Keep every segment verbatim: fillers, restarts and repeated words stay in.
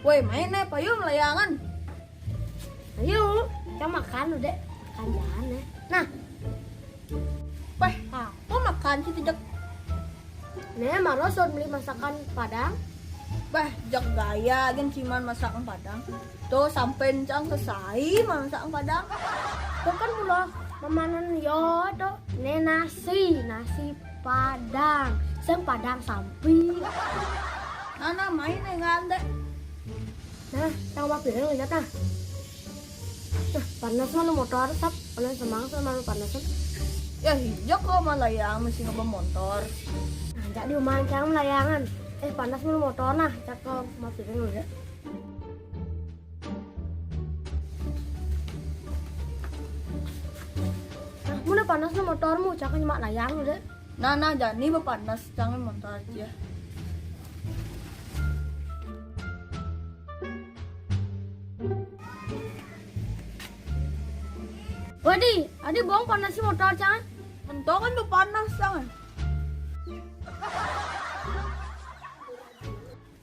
Woi, main eh, payu layangan. Ayo, kita makan udah. Makan jangan eh. Nah. Weh, apa makan sih, Jek? Nih, maro sun meuli masakan Padang. Bah, Jek gaya gén, cuman masakan Padang. Tuh, sampai cang selesai masakan Padang. Tuh kan mula mamanen yo tuh. Nih nasi, nasi Padang. Sing Padang sampi. Nah, nah, main eh, ngandek. Nah, cang mah piring lihat nah. Nah, panas mana motor, sap. Panas semangat sama panas. Ya, hijau kok malah yang masih ngebom motor. Nah, jak di rumah cang layangan. Eh, panas mana motor nah, cak kok mah piring lihat. Nah, mana panas mana motormu, cak nyemak layang udah. Nah, nah, jani bepanas, jangan motor aja. Wadi, adi bohong panas si motor, cang. Mentong kan bepanas, cang.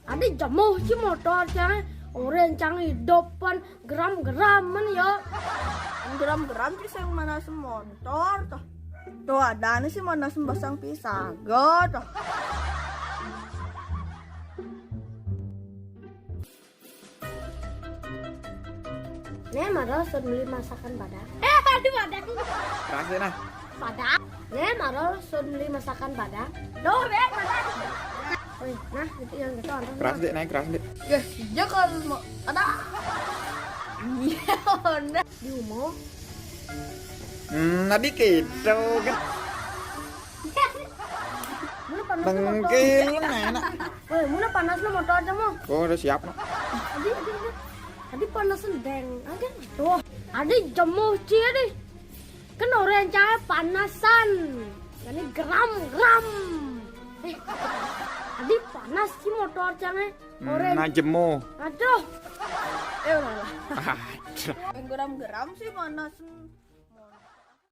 Adi jemuh si motor, cang. Orang cang hidupan geram-geram men yo. Geram-geram sih yang mana semotor tuh. Tuh ada nih sih mana sembasang pisaga tuh. Nih, maro sun meuli masakan Padang. Eh, aduh, Padang. Keras deh nah. Padang. Nih, maro sun meuli masakan Padang. Duh, deh, Padang. Wih, nah, itu yang gitu, antar. Keras deh, naik keras deh. Ya, dia kalau mau ada. Iya, udah. Di rumah. Hmm, tadi gitu kan. Mana panas lu motor? Tengkil, enak. Woi, mana panas lu motor aja mau? Oh, udah siap, Mak. Adi, adi, adi. Adi panas deng. Aja. Tuh, adi jemuh cie adi. Kan orang cai panasan. Ini geram, geram. Eh, adi panas si motor cang. Hmm, orang nah jemuh. Aduh. Eh, ulah lah. Aduh. Geram-geram sih panas.